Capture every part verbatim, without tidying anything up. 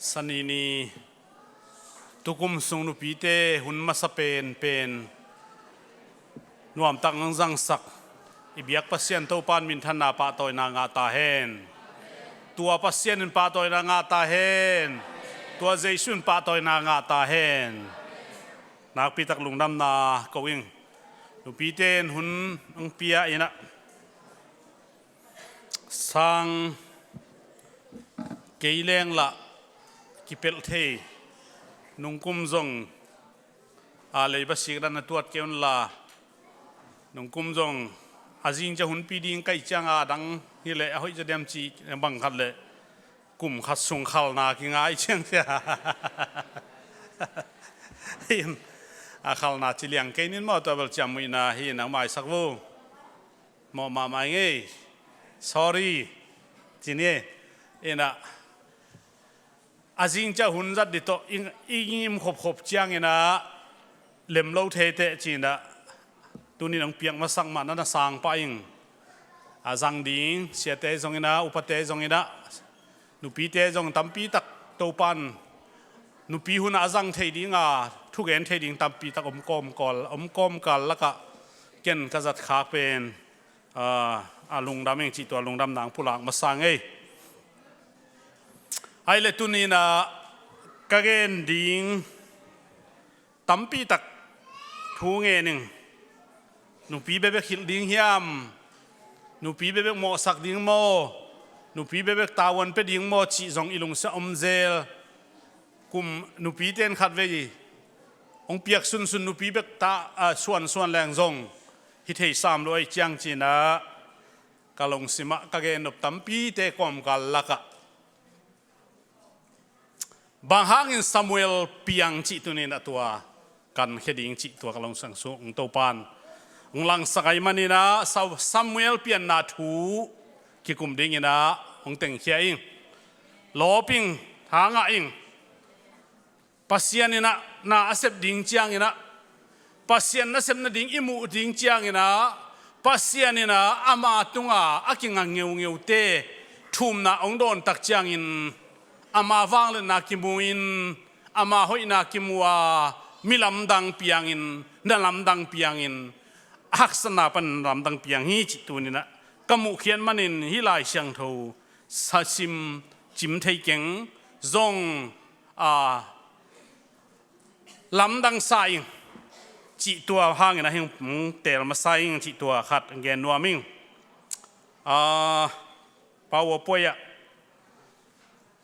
Sani ni tukum sung nupite hun masa penpen nuamtak nang zangsak i biak Pasian Topan minthanna pahtawina ngah ta hen. Tua Pasian in pahtawina ngah ta hen. Tua Jesu in pahtawina ngah ta hen. Nakpitak lungdamna ko ing. Nupite in hun ang pia inah sang kei leng lah kipelh thei. Nungkum zong a leiba sikdan na tuat kei unla, nungkum zong a zingcia hunpi ding kaih cianga dang hileh a hoih zaw diam ci bang khat leh kum khat sung khalna kingai ciang cia. Hin a khalna ci liang kei nin maw, tua bel ciammuihna hi nang maisak vo. Mawh mahmah ing ei. Sorry. Ci ni ei. Inah a zingcia hun zat dih tawh i ngim khopkhop cianginah lem lo thei teh cinah tunin ang piak masak mah na na sang pah ing. A zang ding siate zonginah, upate zonginah, nupite zong tampitak Topan nupi hunah a zang thei dinga thugen thei ding tampitak om kawmkal, om kawmkal lakah ken ka zat khak pen a lungdam ing cih tua lungdamna ang pulak masa ing ei. Ahi le tuninah ka gen ding tampitak thu ngen ing. Nupi bebek hilh ding hiam? Nupi bebek mawhsak ding maw? Nupi bebek tavuan pia ding maw cih zong i lungsia om zel. Kum nupite in khatvei hong piak sunsun nupi bek ta, a, suansuan leng zong hi thei sam lo ahi ciang cinah ka lungsimah ka gennop tampite kawmkal lakah bang hangin Samuel piang cih tuninah tua kankhia ding cih tua ka lungsang sung Topan hong langsak ahi maninah Sa-, Samuel pianna thu kikum dinginah hong tengkhia ing. Lawp ing, thangah ing. Pasian inah na a sep ding cianginah, Pasian nasepna ding i muh ding cianginah, Pasian inah ama tunga a kinga ngeungeute thumna hong dawntak ciangin ama vangliatna kimu in, ama hoihna kimu a, mi lamdang piangin, na lamdang piangin, a haksatna panin na lamdang piang hi cih tuninah ka muhkhiat manin hih Lai Siangtho sa sim cim thei keng zong a lamdang sa ing cih tua hangin a hing teel masa ing cih tua khat gen nuam ing. A, PowerPoint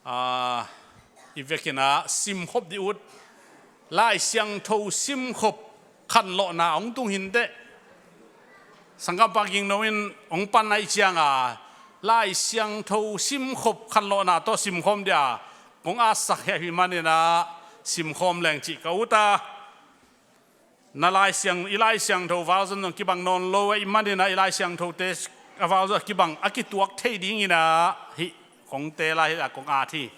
ah, a, i vekinah simkhop dih ut. Lai Siangtho simkhop khanlawhna hong tung hinteh. Sanggampa Gingno in hong pan ahi cianga Lai Siangtho simkhop khanlawhna tawh simkhawm dia kong atsak hi maninah simkhawm leng cih ka ut a. Na Lai Siang, i Lai Siangtho val zong kibang nawn lo ahi maninah i Lai Siangthote a val zong a kibang a kituak thei dinginah hih kong teel a hih a kong at hi.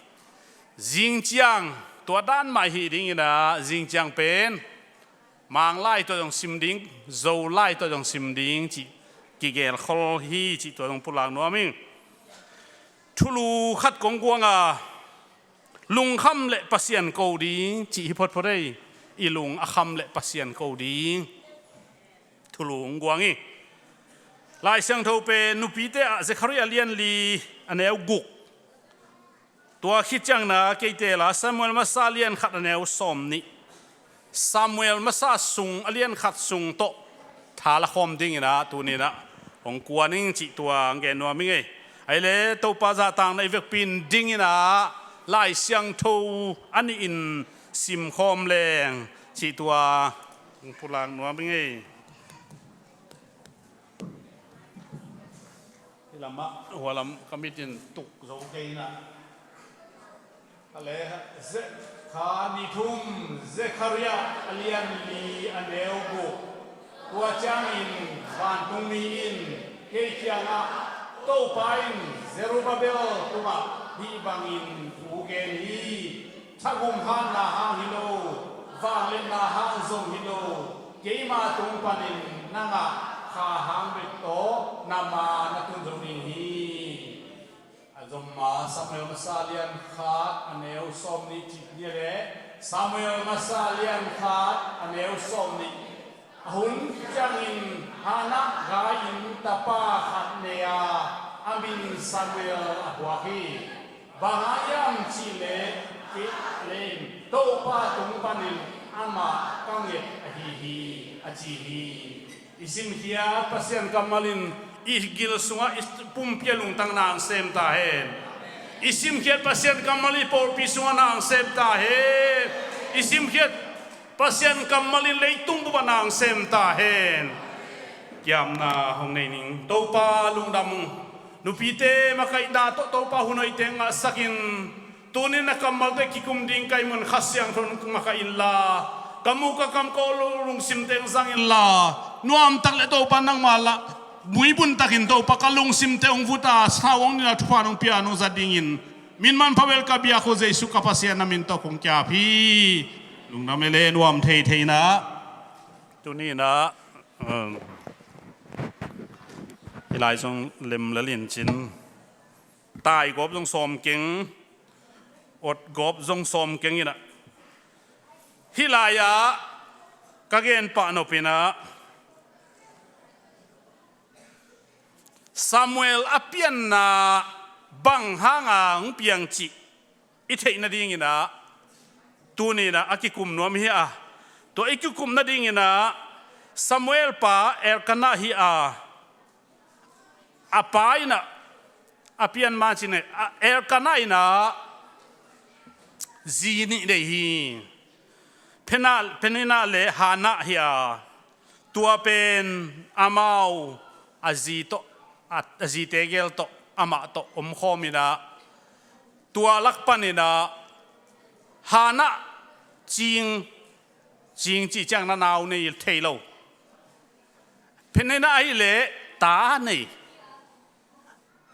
Zingciang tua dan mah hih dinginah zingciang pen Mang lai tawh zong sim ding, Zo lai tawh zong sim ding cih kigelkhol hi cih tua zong pulak nuam ing. Thulu khat kong guang a, lungkham le Pasian ko ding cih hi photphot ei. I lung a kham le Pasian ko ding. Thulu kong guang ing. Lai Siangtho pen nupite ah Zekhariah lian li a neu guk. Tua khit ciangna kei teel a Samuel masa lian khat a neu sawm nih. Samuel masa sung a lian khat sung tawh tha la khawm dinginah tuninah hong kuan ing cih tua hong gen nuam ing ei. Ahi le Topa zahtakna i vekpi in dinginah Lai Siangtho a nihin simkhawm leng cih tua hong pulak nuam ing ei. Hih lamah hualam ka mitin tuk zo kei inah. A le, Ze-, kha ni thum, Zekhariah a lian li a neu guk. Tua ciangin vantungmi in kei kiangah Topa in Zerubbabel tungah hih bangin thu gen hi. Thagum hanna hang hi lo, vangliatna hang zong hi lo, keima tung panin na ngah kha hang bek tawh na ma na tun zo ding hi. Zomma Samuel masa lian khat a neu sawm nih cih ni le, Samuel masa lian khat a neu sawm nih. A hun ciangin Hannah gai-in tapa khat nei a, a min Samuel a puak hi. Bang hang hiam cih leh, kei leh Topa tung panin amah ka nget ahi hi, a ci hi. I simkhiat Pasian kammal in i gil sungah i pumpi a lungtang na hong sem ta hen. I simkhiat Pasian kammal in i pawlpi sungah na hong sem ta hen. I simkhiat Pasian kammal in leitung bup ah na hong sem ta hen. Kiamna hong nei ning. Topa lungdam ung. Nupite makaihna tawh Topa hun hoihte ngahsak in. Tunin na kammalte kikum ding ka hih mun Kha Siangtho in makaih inla, ka muk ka kam ka awh lungsimte hong zang inla, nuamtak le Topa nangma lah muibun takin Topa ka lungsimte hong vut a, sau hong nina thupha hong pia hong zat dingin, min manpha bel ka biak uh Jesuh ka Pasian na min tawh kong ki-ap hi. Lungdam e le nuam theithei na. Tuni in ah, um, hih lai zong lemlel in cin, tai gawp zong sawm keng, ot gawp zong sawm keng in ah, hih lai-ah ka gen pah nop in ah, Samuel a pianna bang hanga hong piang cih i theih nadingin ah, tuni in ah a kikum nuam hi a, tua i kikum nadingin ah Samuel pa Elkanah hi a, a pa in ah, a pian ma cih leh, a Elkanah in ah zi nih nei hi. Peninnah, Peninnah le Hannah hi a, tua pen amau a zi tawh, a, a zite gel tawh, amah tawh omkhawm in ah, tua lak panin ah Hannah cing, cing cih ciang na nau nei thei lo. Peninnah ahih leh ta nei.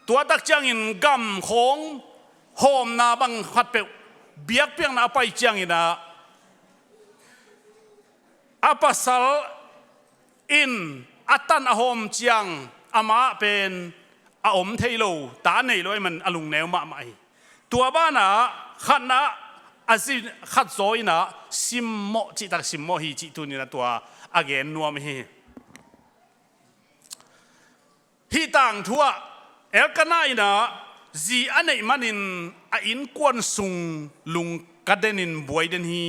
Tua tak ciangin gam khawng hawmna bang khatpeuh biakpiakna a pai ciangin ah, a pasal in a tan a hawm ciang amah pen a om thei lo, ta nei lo ahih man a lungneu mahmah hi. Tua banah khatna a zi khat zaw in ah simmawh cihtak simmawh hi cih tuni in ah tua a gen nuam hi. Hih tangthu ah Elkanah in ah zi a neih manin a innkuan sung lungka denin buai den hi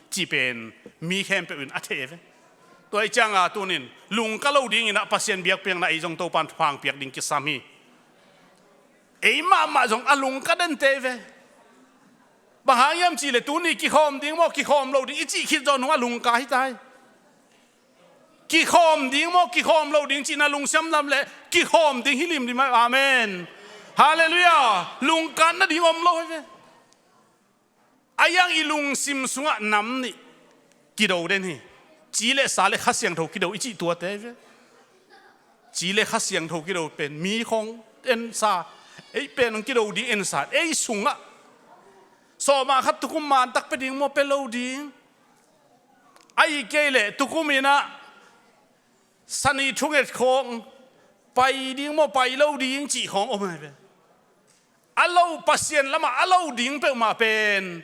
cih pen mi khempeuh in a thei ve. Tua ahih ciangin tunin lungka lo dingin ah Pasian biakpiakna ei zong Topan thupha hong piak ding kisam hi. Ei mahmah zong a lungka den te ve. Bang hang hiam cih leh tuni kikhawm ding maw, kikhawm lo ding i cih khit zawh nung a lungka hi ta hi. Kikhawm ding maw, kikhawm lo ding cihna lungsiam lam leh kikhawm ding hi limlim hi. Amen. Halleluiah. Lungkatna ding om lo hi ve. A iang i lungsim sungah nam nih kido den hi. Ci le sa le Kha Siangtho kido i cih tuate hi ve. Ci le Kha Siangtho kido pen mi khawng ensa, ei pen hong kido ding ensa, ei sungah sawma khat tukum mantak pia ding maw, pia lo ding. Ahih kei leh tukum in ah sani thunget khawng pai ding maw, pai lo ding cih khawng om hi ve. A lo, Pasian lamah a lo ding peuhmah pen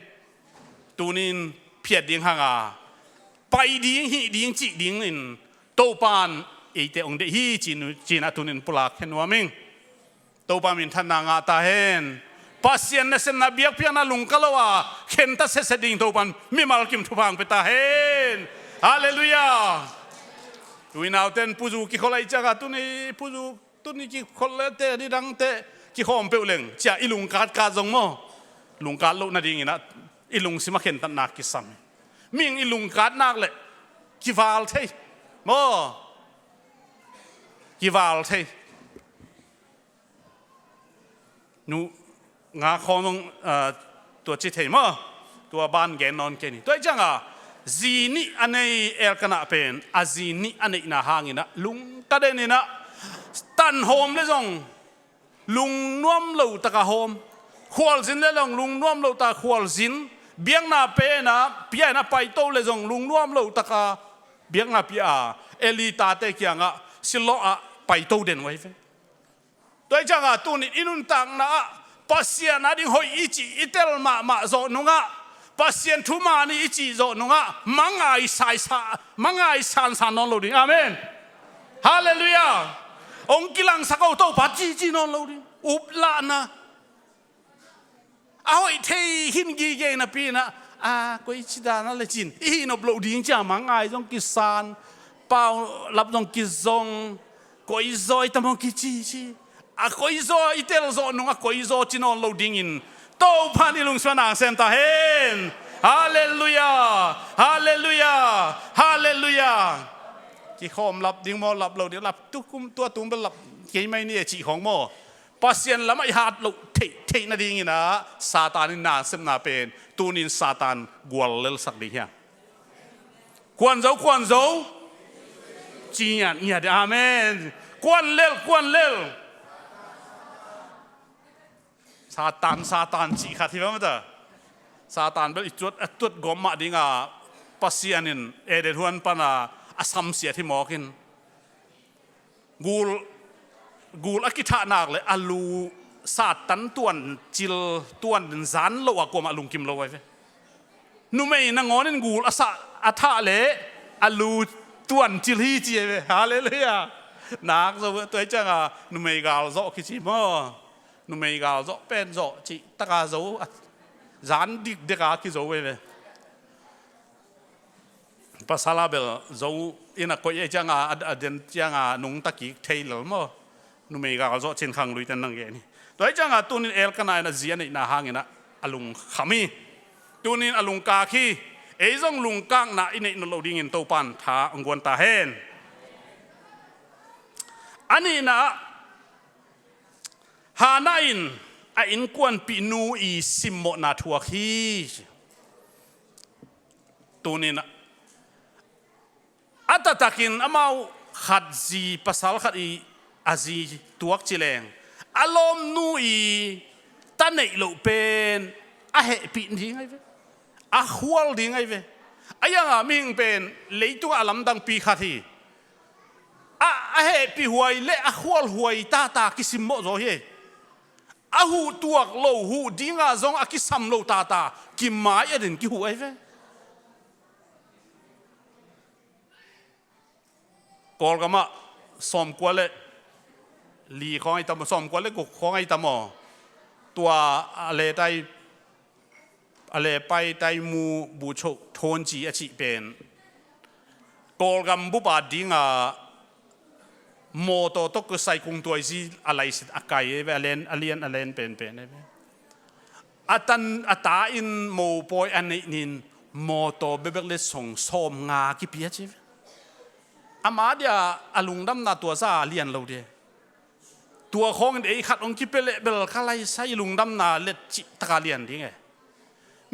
tunin phiat ding hanga pai ding, hih ding, cih dingin Topan eite hong deih hi ci-in ah tunin pulak hen nuam ing. Topa minthanna ngah ta hen. Pasian nasepna biakpiakna lungka lo a khentat sese ding Topan mimal kim thupha hong pia ta hen. Halleluiah. Tuinauten puzu kikhol ahih ciangin tuni puzu, tuni kikhol leh te, nidangte kikhawm peuh leng cia i lungkat kat zong maw, lungkat loh nadingin ah i lungsim a khentatna kisam hi. Mihing i lungkat nak leh kival thei maw, kival thei. Nu nga khawng zong, ah, tua ci thei maw? Tua ban gen nawn kei ni. Tua ahih ciangin zi nih a nei Elkanah pen a zi nih a neihna hangin ah lungka den in ah, tan hawm leh zong lungnuam lo taka hawm, khualzin leh zong lungnuam lo taka khualzin, biakna pia in ah, pia in ah paito leh zong lungnuam lo taka biakna pia a, Eli tate kiangah Shiloh ah paito den uh ahi ve. Tua ahih ciangin tunin i nuntakna ah Pasian ading hoih i cih i tel mahmah zawh nungah, Pasian thuman i cih zawh nungah mangai saisa, mangai sansan nawn lo ding. Amen. Halleluiah. Hong kilangsak o Topa cici nawn lo ding. Uplahna. A hoih thei khin gige napi inah, a, koi ci dan a le cin i hih nop loh ding cia mangai zong kisan, paulap zong kizong, koi zaw i tam hong kicici. A koi zaw i tel zawh nung a koi zaw ci nawn lo dingin Topa in i lungsim ah na sem ta hen. Halleluiah. Halleluiah. Halleluiah. Kikhawm lap ding maw, lap lo ding, lap tukum tua tum bel lap kei mai ni e cih khawng maw. Pasian lamah i hat loh theih theih nadingin ah Satan in nasepna pen tunin Satan gual lelsak ding hiam? Kuan zo, kuan zo. Ci ngiat ngiat. Amen. Kuan lel, kuan lel. Satan, Satan cih khat hi bang mata. Satan bel i tuat, a tuat gawm mah dinga Pasian in Eden huan pana a samsiat hi mawkin. Gul, gul a kithah nak le a lu Satan tuancil, tuanzan lo a kuamah lungkim lo ai ve. Numei nangawnin gul a sah a thah le a lu tuancil hi ci ai ve. Halleluiah. Nak zo tua hi cianga numei gal zawh kici maw? Numei gal zawh pen zawh cih taka zo a zan dikdeka kizo ai ve. Pasal a bel zo inn a koih ei cianga a, a den cianga nungta kik thei lel maw? Numei gal zawh cin khangluite nang gen hi. Tua ei cianga tunin Elkana in a zi a neihna hangin a lungkham hi. Tunin a lungkak hi. Ei zong lungkakna i neih nawn lo dingin Topan tha hong guan ta hen. A nihna ah Hannah in a innkuanpihnu i simmawhna thuak hi. Tunin a taktakin amau khat zi pasal khat i a zi tuak cileng a lawmnu i ta neih loh pen a hehpih ding ai ve. A khual ding ai ve. A ianga mihing pen leitungah a lamdangpi khat hi. A, a hehpihhuai le a khualhuai tata kisimmawh zaw hi. A huh tuak lo, huh dinga zong a kisam lo tata kimai-et in kihuh ai ve. Kawlgamah sawmkua le li khawng ai tam aw, sawmkua le guk khawng ai tam aw. Tua a letai a lepai taimu bucho thonci a cih pen Kawlgam bupa dinga mawtaw tawh kusai kungtuaizi a laisit a kai ei ve, a len, a lian a len penpen ei ve. A tan a ta in mopawi a neih nin mawtaw bebek le song sawm nga kipia ci ve. Ama dia a lungdamna tua za a lian lo dia. Tua khawngin ei khat hong kipia leh bel ka laisai lungdamna let cih taka lian ding e.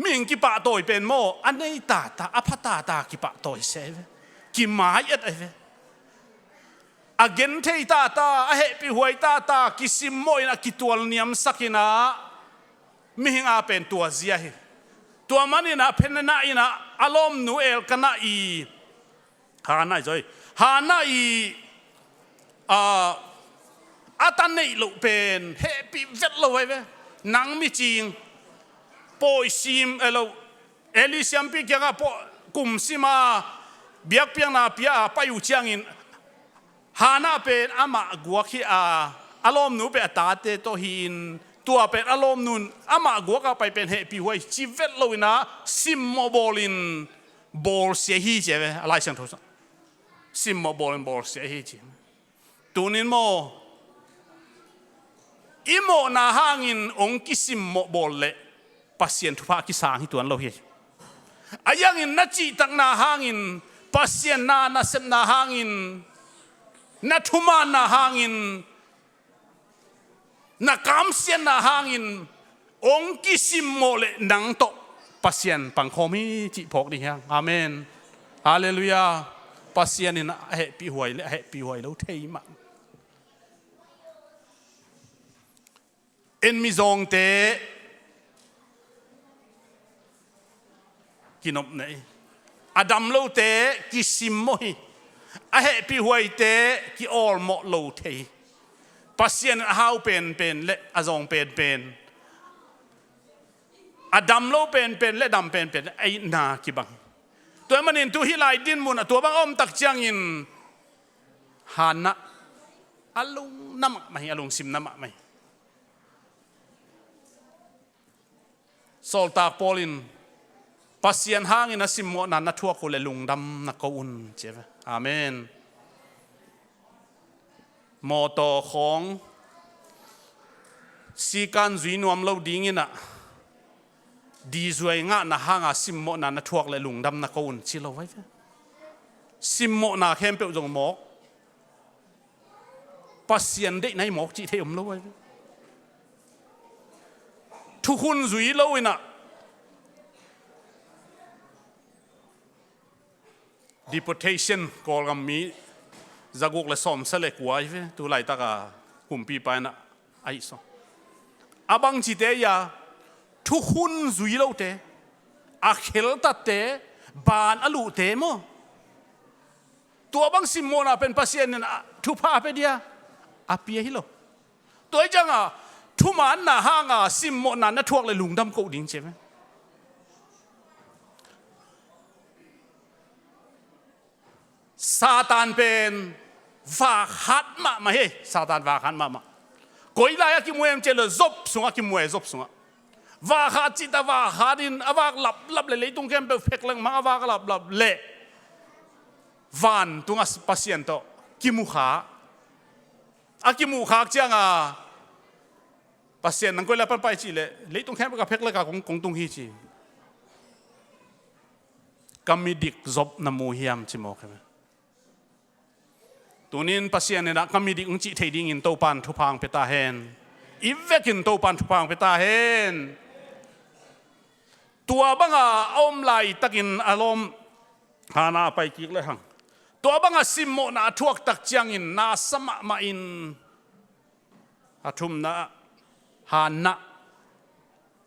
Mihing kipahtawi pen maw a nei tata a pha tata kipahtawi se ai ve. Kimai-et ai ve. A genthei tata a hehpihhuai tata kisimmawh in a kitual niamsak inah mihing a pen tua zia hi. Tua maninah Peninnah inah a lawmnu Elkanah i Hannah i zoi. Hannah i a, a ta neih loh pen hehpih vet lo ai ve. Nang micing pawisim elo Eli siampi kiangah kumsima biakpiakna pia a pai uh ciangin Hannah pen amah guak hi a, a lawmnu pen a tate tawh hi-in tua pen a lawmnu in amah guak a pai pen hehpihhuai ci vet lo inah simmawh bawlin bawlsia hi ci a ve a Lai Siangtho. Simmawh bawlin bawlsia hi ci. Tunin maw i mawhna hangin hong kisimmawh bawl leh Pasian thupha kisang hi tuan lo hi. A iangin na cihtakna hangin Pasian na nasepna hangin na thumaanna hangin na kamsiatna hangin hong kisimmawh leh nang tawh Pasian pangkhawm hi cih phawk ding hiang. Amen. Halleluiah. Pasian in a hehpihhuai le a hehpihhuai lo thei mah. En mizawngte kinopna hi. A dam lote kisimmawh hi. A hehpihhuaite ki-awlmawh lo thei hi. Pasian a hau penpen le a zawng penpen A dam lo penpen le dam penpen a itna kibang. Tua ahih manin tu hih lai dinmun ah tua bang a om tak ciangin Hannah a lungna mahmah hi, a lungsimna mahmah hi. Sawltak Paul in, Pasian hangin a simmawhna na thuak uh leh lungdam na ko un, ci ve. Amen. Mawtaw khawng sikan zui nuam lo dingin ah, dizuai ngahna hanga simmawhna na thuak leh lungdam na ko un, ci lo ai ve. Simmawhna khempeuh zong mawk, Pasian deihna i mawk cih thei om lo ai ve. Thukhun zui lo in ah, deportation, Kawlgam mi zaguk le sawmsa le kua ai ve, tu laitaka kumpipa in ah ahi sawm. A bangcite ia, thukhun zui lote, a kheltatte, ban a luhte maw? Tua bang simmawhna pen Pasian in a thupha a pia dia, a pia hi lo. Tua hi cianga, thumaanna hanga simmawhna na thuak leh lungdam ko ding ci ve. Satan pen vakhat mahmah hi, Satan vakhat mahmah. Koi lai a kimu em cih leh Job sungah kimu e, Job sungah. Vakhat cihta vakhat in, a vak laplap leh leitung khempeuh phek lengmang a vak laplap leh vantungah Pasian tawh kimu kha. A kimuh khak cianga, Pasian nang koi lai pan pai cih leh, leitung khempeuh ka phek leka kong, kong tung hi ci. Ka midik Job na mu hiam ci mawk hi ve. Tunin Pasian in ah ka midik hong cih thei dingin Topan thupha hong pia ta hen. I vekin Topan thupha hong pia ta hen. Tua banga a om laitakin a lawm Hannah a pai kik lehang, tua banga simmawhna a thuak tak ciangin nasa mahmah in a thumna ah Hannah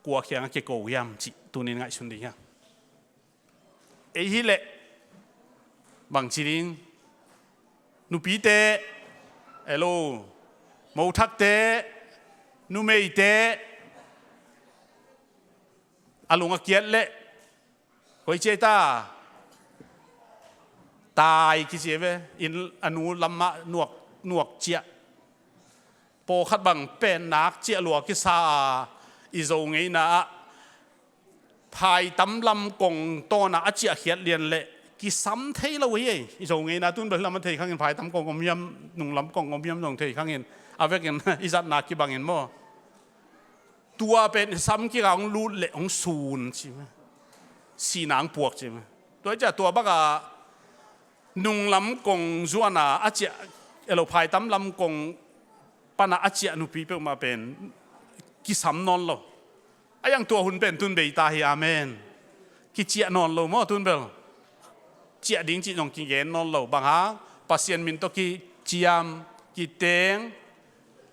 kua kiangah kiko hiam cih tunin ngaihsun ding hiam? Ei hileh bangci ding? Nupite, elo, mothakte, numeite, a lung a kiat leh koi ciai ta, tai kici ve, inn a nu lamah nuak, nuak ciah. Pawlkhat bang pen nak ciah lua kisa a, i Zo ngeina ah phaitam lam kong tawnah a ciahkhiat lian leh kisam thei lo hi ei. I Zo ngeina tun bel lam a thei khangin phaitam kong om hiam, nunglam kong om hiam zong thei khangin, a vekin i zatna kibangin maw? Tua pen i sam kikah hong lut leh hong sun ci mah. Sihna hong puak ci mah. Tua hi ciah tua bakah nunglam kong zuana a ciah, elo phaitam lam kong pana a ciah nupi peuhmah pen kisam nawn lo. A iang tua hun pen tun bei ta hi, amen. Kiciah nawn lo maw tun bel? Ciah ding cih zong kigen nawn lo. Bang hang? Pasian min tawh kiciam, kiteng,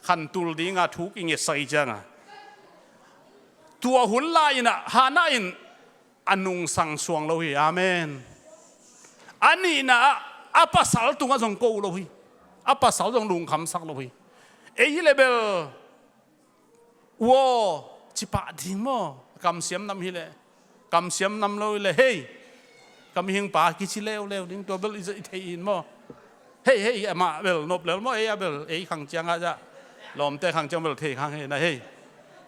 khantul dinga thu kingetsak i cianga. Tua hun lai-inah Hannah in a nungsang suang lo hi. Amen. A nihna ah a pasal tungah zong ko lo hi. A pasal zong lungkhamsak lo hi. Ei hi leh bel, ua, cipah ding maw? Kamsiam nam hi leh. Kamsiam nam lo hi leh, hei, ka mihingpa kici leuleu ding, tua bel i thei in maw? Hei, hei, amah bel nop lel maw, ei a bel, ei khang ciangah zah, lawmte khang ciang bel thei khang hei na hei.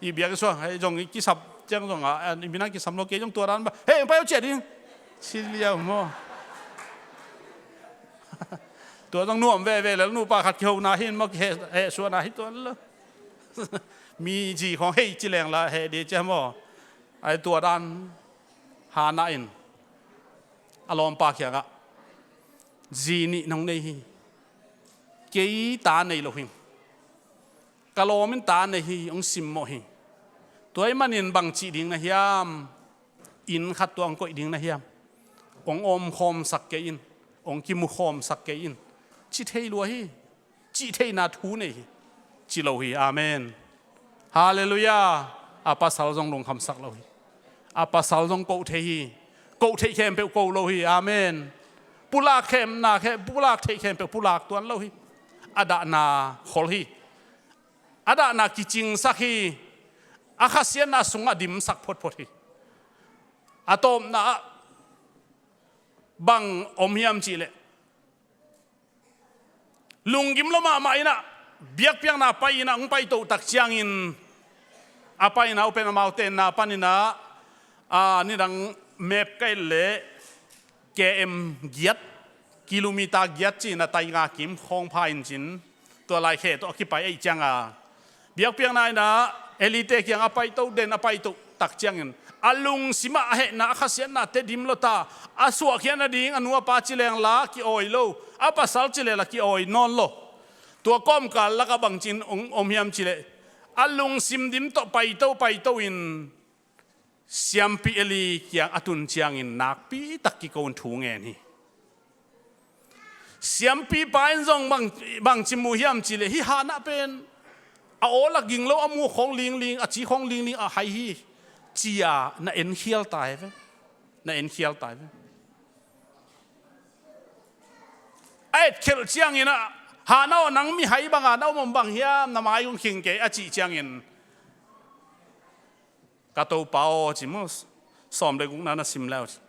I biak i suang, hei zong i kisap ciang zong a, i minang kisam lo kei zong tua dan ba, hei, pai aw ciah ding. Ci liau maw? Tua zong nuam veve lel, nupa khat kihona hi in maw, kiheh, heh suahna hi tuan lo. Mi zi khawng hei ci leng la heh dih ciah maw? Ai tua dan Hannah in a lawmpa kiangah, zi nih nong nei hi. Kei ta nei lo hi. Ka lawm in ta nei hi, hong simmawh hi. Tua ahih manin bang cih ding na hiam? Inn khat tua hong koih ding na hiam? Hong omkhawmsak kei in, hong kimukhawmsak kei in, ci thei lua hi. Cih theihna thu nei hi, ci lo hi. Amen. Halleluiah. A pasal zong lungkhamsak lo hi. A pasal zong koh thei hi. Koh theih khempeuh ko lo hi. Amen. Pulak khemna khe, pulak theih khempeuh pulak tuan lo hi. A dahna khol hi. A dahna kicingsak hi. A khasiatna sungah dimsak photphot hi. A tawpna ah bang om hiam cihleh, lunggim lo mahmah in ah, biakpiakna pai in ah hong paito tak ciangin, a paina uh pen amau tenna panin ah, a, nidang map ka et leh, K M giat, kilometer giat ci-in ah taiga kim khawng pha in cin, tua lai khe tawh a kipai ahih ciang a, biakpiakna in ah Elite kiang a paito den, a paito tak ciangin, a lungsim ah a hehna, a khasiatna tedim lo ta, a suahkhiat nading a nu a pa ci leng la ki-awi lo, a pasal ci leng la ki-awi nawn lo. Tua kawmkal lakah bangci-in om, om hiam cihleh, a lungsim dim tawh paito, paito in, Siampi Eli kiang a tun ciangin nakpi tak kiko in thu ngen hi. Siampi pa in zong bang, bangci mu hiam cihleh, hih Hannah pen a awl a ging lo, a mu khawng lingling, a ci khawng lingling a hai hi, ci-a na enkhial ta hi ve. Na enkhial ta hi ve. A etkhelh ciangin ah, Hannah aw, nang mihai bang a na om om bang hiam, na mai hong khing kei, a cih ciangin, ka Topa aw, ci maw, sawm le gukna na sim le uh ci.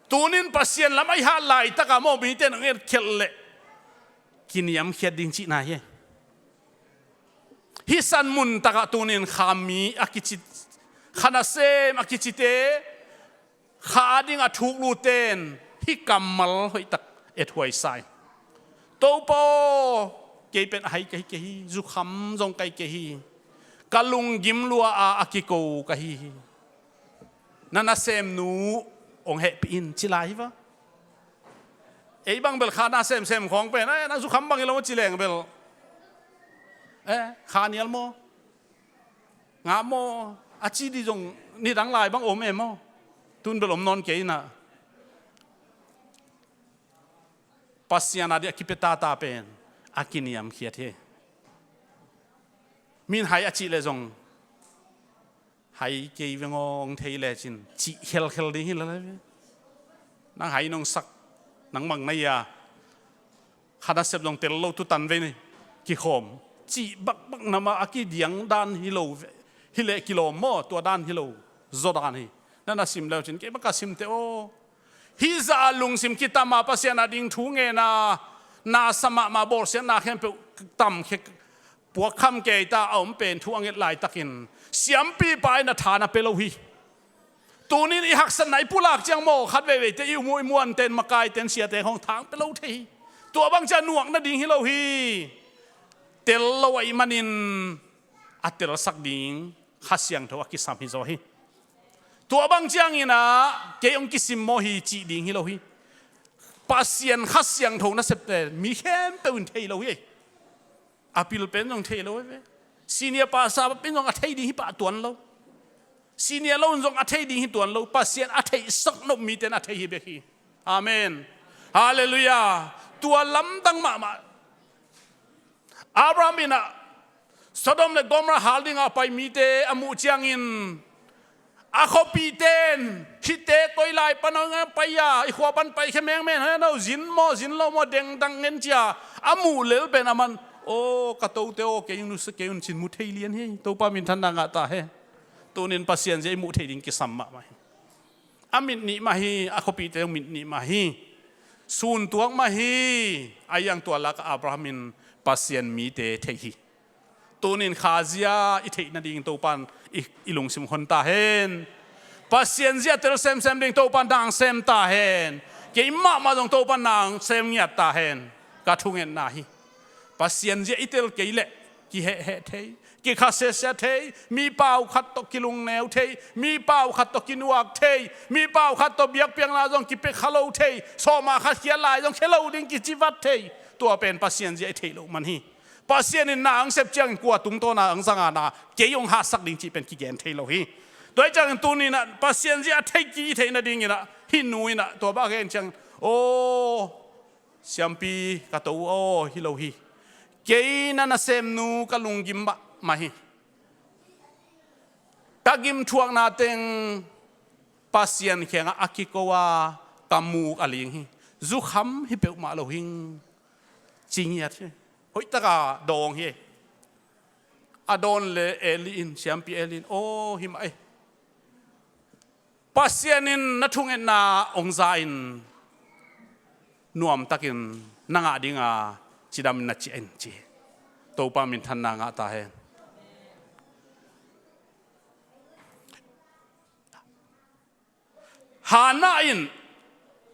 Tunin Pasian lam a i hat laitak a maw, mite in hong etkhelh leh kiniamkhiat ding cihna hi. Hih san mun takah tunin kha mi a kici, kha nasem a kicite, kha ading a thuk lutte in hih kammal hoihtak ethuai sa hi. Topa aw, kei pen a hai ka hi kei hi, zukham zong ka hi kei hi, ka lunggim lua a, a kiko ka hi hi. Na nasemnu hong hehpih in, ci lai hi va. Ei bang bel kha na semsem khawng pen, eh, na zukham bang hi lo ci leng bel, eh, kha nial maw, ngah maw, a ci dih zong nidang lai bang om e maw. Tun bel om nawn kei in ah, Pasian a dih a kipia tata pen a kiniamkhiat hi. Min hai a cih leh zong, hai kei veng aw, hong thei lecin, cih khelkhel ding hi lai ve. Nang hai nong sak, nang mang na hi a, kha nasep zong tel lo, tutan vei ni, kikhawm, cih bakbak na mah a kidiang dan hi lo ve. Hi leh kilawm maw, tua dan hi lo, zaw dan hi. Na na sim le uh cin, kei bang ka sim teh aw. Hih zah a lungsim kitam a, Pasian a ding thu ngen a, na sa mahmah, bawlsiatna khempeuh tamkhia, puakkham kei ta a om pen thu a nget laitakin, siampipa in a tha na pia lo hi. Tunin i haksatna i pulak ciang maw, khat veiveite i um uh, i muante in, makaite in, siate khawng tha hong pia lo thei hi. Tua bang ciang nuak nading hi lo hi. Tel lo ahih manin a telsak ding Kha Siangtho a kisam hi zaw hi. Tua bang ciangin ah kei hong kisim maw hi cih ding hi lo hi. Pasian Kha Siangtho nasepte mi khempeuh in thei lo hi. A pil pen zong thei lo hi ve. Senior pastor pen zong a thei ding hi pah tuan lo. Senior lo in zong a thei ding hi tuan lo. Pasian a theihsak nop mite in a thei hi bek hi. Amen. Halleluiah. Tua lamdang mahmah. Abraham in ah Sodom le Gomorrah hal dingah a pai mite a muh ciangin, a khuapihte in, hihte koi lai pan a pai a, i khua pan paikhia mengmeng hen aw, zin maw, zin lo maw, dengdang ngen ci-a a muh lel pen aman, aw, ka tote aw, kei un, nusia kei un, cin mu thei lian hi. Topa minthanna ngah ta hen. Tunin Pasian zia i muh theih ding kisam mahmah hi. A mit nih mah hi, a khuapihte zong mit nih mah hi. Sun tuak mah hi. A iang tua lakah Abraham in Pasian mite thei hi. Tunin kha zia i theih nading Topa in i, i lungsim hon ta hen. Pasian zia tel semsem ding Topa in na sem ta hen. Kei mahmah zong Topa in na sem ngiat ta hen. Ka thungetna hi. Pasian zia i tel kei leh kihehheh thei, kikha siasia thei, mi pau khat tawh kilungneu thei, mi pau khat tawh kinuak thei, mi pau khat tawh biakpiakna zong kipia kha lo thei, sawma khat khiat lai zong khia lo ding kici vat thei. Tua pen Pasian zia i theih loh man hi. Pasian in na hong sep ciangin kua tungtawn a hong zang a, na kei hong hahsak ding cih pen kigen thei lo hi. Tua hi ciangin tuni-in ah Pasian zia a thei ki i theih nadingin ah hih nu in ah tua bang a gen ciangin, aw, siampi ka to uh aw, hi lo hi. Kei na nasemnu ka lunggim mahmah hi. Ka gimthuakna teng Pasian kiangah a kiko a, ka muk a ling hi. Zukham hi peuhmah lo hing, ci ngiat hi. Hoihtak a dawng hi. A dawn leh Eli in, siampi Eli in, aw, hi mah ei. Pasian in na thungetna hong za in nuamtakin na ngah dinga cidamin na ciah in ci. Topa minthanna ngah ta hen. Hannah in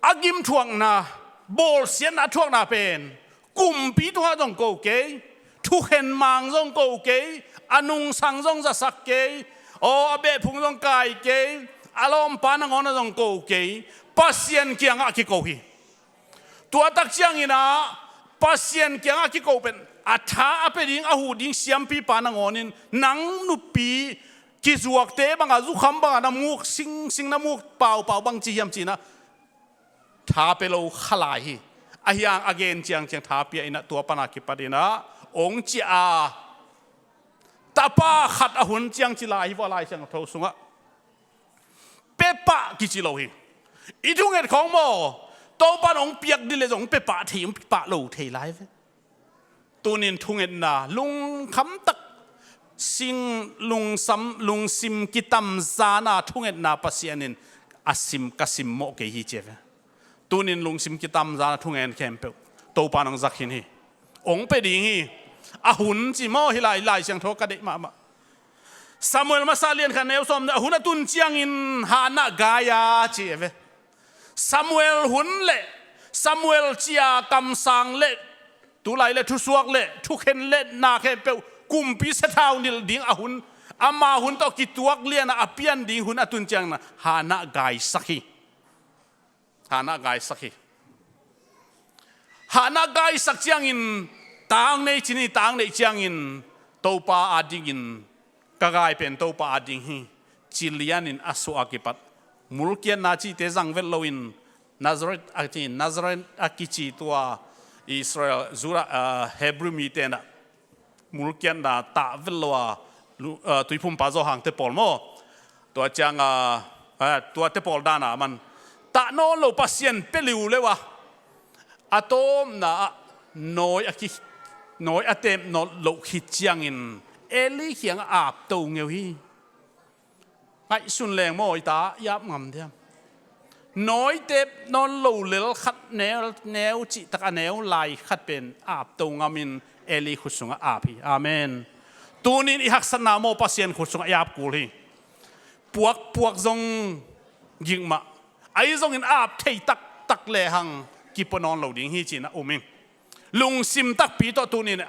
a gimthuakna, bawlsiatna a thuakna pen kumpi tungah zong ko kei, thukhen mang zong ko kei, a nungsang zong zasak kei, aw a behphung zong kai kei, a lawmpa nangawnah zong ko kei, Pasian kiangah kiko hi. Tua tak ciangin ah Pasian kiangah kiko pen a tha a pia ding, a huh ding siampipa nangawnin nang nupi kizuakte bangah, zukham bangah na muk singsing, na muk paupau bang ci hiam cinah tha pia lo kha lai hi. Ahi hang a gen ciangciang tha pia inah tua pana kipat inah hong ciah a, tapa khat a hun ciang ci lai hi vua, Lai Siangtho sungah pia pah kici lo hi. I thunget khawng maw, Topan hong piak dih leh zong hong pia pah thei, hong pia pah lo thei lai ve. Tunin thungetna lungkham tak, sing lungsam, lungsim kitamzana thungetna Pasian in a sim, ka simmawh kei hi ci ve. Tunin lungsim kitamzana thungen khempeuh Topan hong za khin hi. Hong pia ding hi. A hun ci maw, hi lai, Lai Siangtho ka deih mahmah. Samuel masa lian khat neu sawm, a hun a tun ciangin Hannah gai a ci ve. Samuel hun le Samuel cia kamsang le tulai le thusuak le thukhen le na khempeuh kumpi sathau nilh ding a hun, ama hun tawh kituak liana a pian ding hun a tun ciangin Hannah gaisak hi. Hannah gaisak hi. Hannah gaisak ciangin tang nei cin hi, tang neih ciangin Topa a dingin ka gai pen Topa a ding hi ci lianin a suah a kipat mulkiatna cihte zang vet loin Nazareth a ci, Nazareth a kici tua Israel, Judah, ah, Hebrew mite na mulkiatna tah vet lo a, lu-, ah, tuiphumpa Johan te pawl maw? Tua ciang a, ah, tua te pawl dana man tah nawn lo Pasian pia liu leu a, a tawpna ah nawi a ki, nawi a tep nawn loh khit ciangin Eli kiangah apto ngeu hi. Ngaihsun leng maw, i ta i ap ngam diam? Nawi tep nawn lo lel khat neu, neu cihtak a neu lai khat pen apto ngamin Eli khut sungah ap hi. Amen. Tunin i haksatna maw, Pasian khut sungah i ap kul hi. Puak, puak zong gik mah, ahi zongin ap thei taktak lehang kipua nawn lo ding hi cin a um ing. Lungsim takpi tawh tunin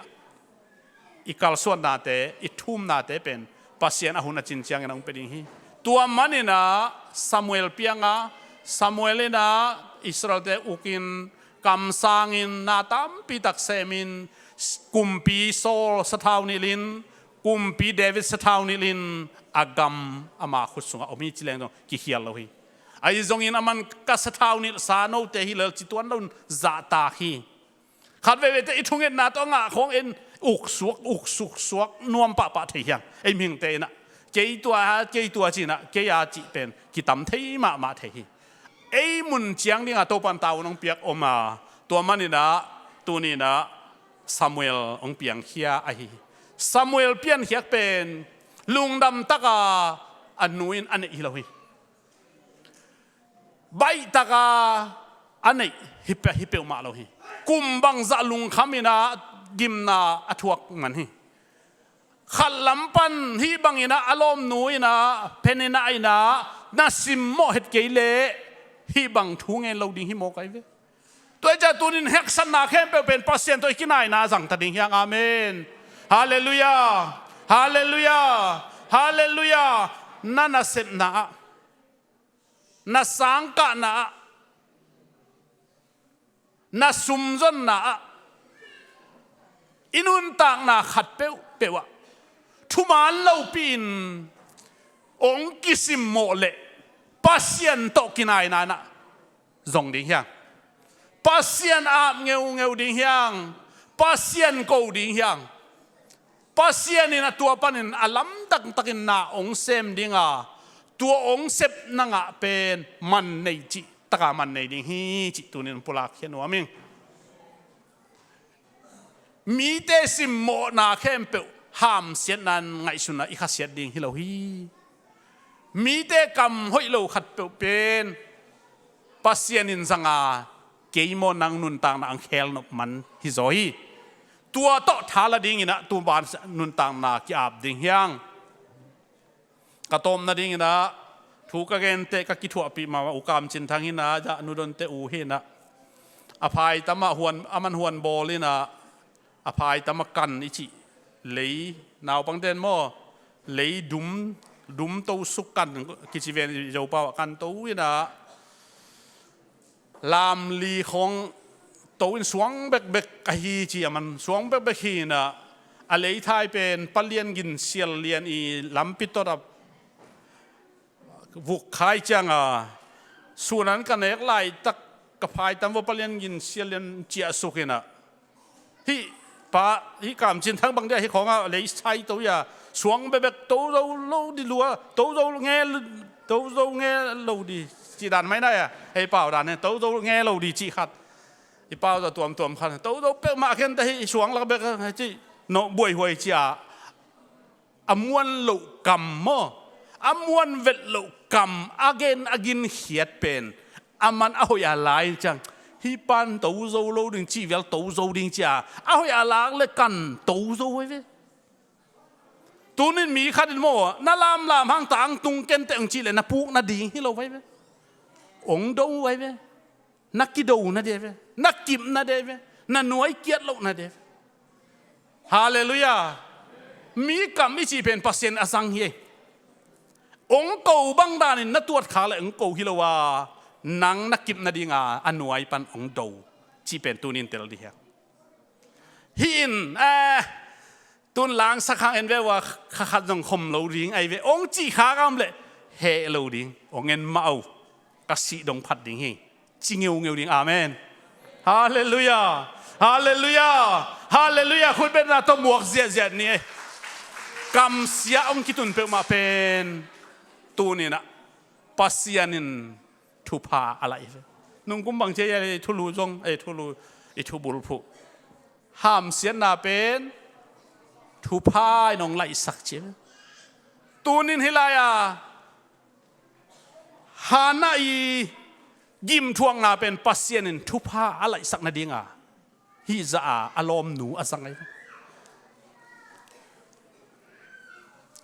i kalsuannate, i thumnate pen Pasian a hun a cin ciangin a hong pia ding hi. Tua maninah Samuel pianga, Samuel inah Israelte ukin, kamsangin, na tampi tak semin, kumpi Saul sathau nilhin, kumpi David sathau nilhin a gam ama khut sungah om hi ci leng zong kikhial lo hi. Ahi zongin aman ka sathau nilhsa note hi lel ci tuan loin zahtak hi. Khat veivei te i thungetna tawh a ngah khawng en uksuak, uksuksuak nuam pahpah thei hiang. Ei mihingte inah kei tua, kei tua cinah kei a cih pen kitam thei mahmah thei hi. Ei mun ciang dinga Topan tavuan hong piak om a, tua maninah tuninah Samuel hong piangkhia ahi hi. Samuel piankhiak pen lungdam taka a nu in a neih hi lo hi. Baih taka a neih hi pe-, hi peuhmah lo hi. Kum bangzah lungkham inah gimna a thuak man hi. Khat lam pan hih banginah a lawmnu inah Peninnah inah na simmawh het kei leh hih bang thu ngen lo ding hi mawk ahi ve. Tua hi ciah tunin haksatna khempeuh pen Pasian tawh i kinaina zangta ding hiang. Amen. Halleluiah. Halleluiah. Halleluiah. Na nasepna ah, na sangkahna ah, na sumzonna ah, i nuntakna khat peuhpeuh ah thuman lopi-in hong kisimmawh leh Pasian tawh kinaina inah zong ding hiang. Pasian ap ngeungeu ding hiang. Pasian ko ding hiang. Pasian in a tua panin a lamdang takin na hong sem dinga, tua hong sepna ngah pen man nei cih taka man nei ding hi cih tunin pulak khia nuam ing. Mite simmawhna khempeuh hamsiatna in ngaihsunna i khasiat ding hi lo hi. Mite kam hoih lo khat peuh pen Pasian in zanga, kei maw nang nuntakna ang khelnop man hizaw hi. Tua tawh thala dinginah tuban nuntakna ki-ap ding hiang. Ka tawpna dinginah thu ka genteh ka kithuahpih mah U Kam Cin Thang hinah, a nu Donte u hinah, a phaitamah huan, a man huan bawl inah, a phaitamah kan i cih lei, naupangten maw, lei dum, dum to suk kan kici ven, i Zopau ah kan to inah, lamli khawng to in suang bekbek ahi ci a man, suang bekbek hi inah, a leithai pen palian gin sial lian i lampi tawtah vuk khai cianga, sunan ka nek laitak ka phaitam vua palian gin sial lian ciahsuk inah, hih pa, hih Kam Cin Thang bang dia hih khawngah lei sai to ia, suang bekbek, to zo lo di lua, to zo nge, to zo nge lo di, cih dan mai na ia, hei pau dan he, to zo nge lo di cih khat. I pau za tuamtuam khat, to zo peuhmah khen ta hi, suang lak bek, cih nawh buaihuai cia. A muan loh kam maw, a muan velh loh kam, a gen a ginkhiat pen a man a hoih a lai ciang, hih pan to zo lo ding cih vial to zo ding cia, a hoih a lak le kan to zo ai ve. Tunin mi khat in maw, na lamlam hang ta ang tung kenteh ang cih le na puk nading hi lo ai ve. Ong do ai ve. Na kido nading ai ve. Na kip nading ai ve. Na nuai kiat loh nading ai ve. Halleluiah. Mi kam i cih pen Pasian a zang hi. Ong ko bang danin na tuat khak le ong ko hi lo a, nang na kip nadinga a nuai pan ong do cih pen tunin tel dih hiang. Hih in, eh, tun langsak hang en ve ua, kha khat zong khom lo ding ai ve. Ong cih khak a om le heh lo ding. Ong en mah o. Ka sih dong phat ding hi. Ci ngeungeu ding. Amen. Halleluiah. Halleluiah. Halleluiah. Khutbetna tawh muak ziahziah ni ei. Kamsia ong kitun peuhmah pen tuninah Pasian in thupha a laih ve. Nungkum bang cia i thulu zong, ei thulu, i thubulphuh, hamsiatna pen thupha in ong laihsak ci ve. Tunin hih lai-a Hannah i gimthuakna pen Pasian in thupha a laihsak nadinga hih zah a, a lawmnu a zang ai.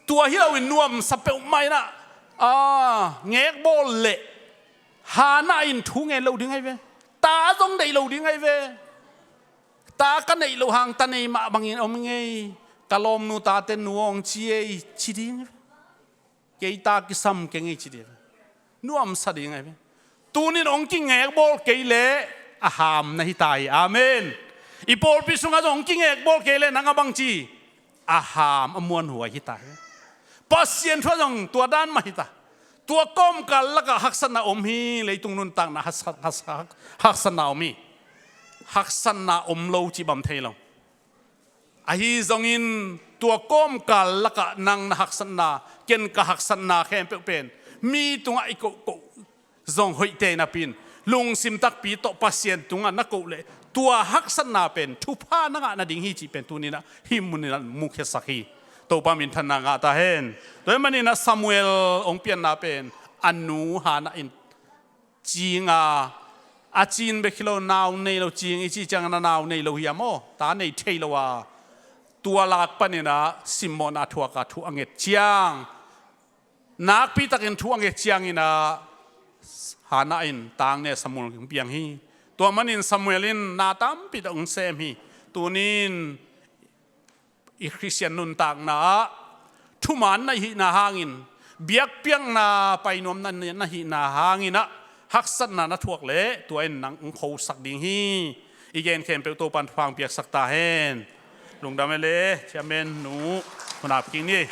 Tua hi loin nuamsa peuhmah inah, a, ngekbawl leh Hannah in thu ngen lo ding ai ve. Ta zong deih lo ding ai ve. Ta ka neih loh hang ta nei mah bangin om ngei. Ka lawmnu tate nu ong ci ei ci ding ai ve. Kei ta kisam kei ngei ci ding. Nuamsa ding ai ve. Tunin ong kingekbawl kei leh a ham na hi ta hi. Amen. I pawlpi sungah zong ong kingekbawl kei leh nang a bang ci, a ham a muanhuai hi ta hi. Pasian thu ah zong tua dan mah hi ta. Tua kawmkal lakah haksatna om hi. Leitung nuntakna hak-, hak-, haksatna om hi. Haksatna om lo cih bang thei lo. Ahi zongin tua kawmkal lakah nang na haksatna, ken ka haksatna khempeuh pen mi tungah i kohkoh zong hoihte napi-in lungsim takpi tawh Pasian tungah na koh leh tua haksatna pen thupha na ngah nading hi cih pen tuninah hih muninah mukhiasak hi. Topa minthanna ngah ta hen. Tua ahih maninah Samuel ong pianna pen a nu Hannah in cinga, a cin bek hi lo, nau nei lo, cing i cih ciangin a nau nei lo hiam aw, ta nei thei lo a, tua lak paninah simmawhna thuaka thu a nget ciang, nakpi takin thu a nget cianginah Hannah in tang ne Samuel hong piang hi. Tua manin Samuel in na tampi tak hong sem hi. Tunin i Khristian nuntakna ah thuman na hihna hangin, biakpiakna painuamna na hihna hanginah haksatna na thuak leh tua in nang hong khosak ding hi. I gen khempeuh Topan thupha hong piaksak ta hen. Lungdam e le, chairman nu, hun ap kik ni.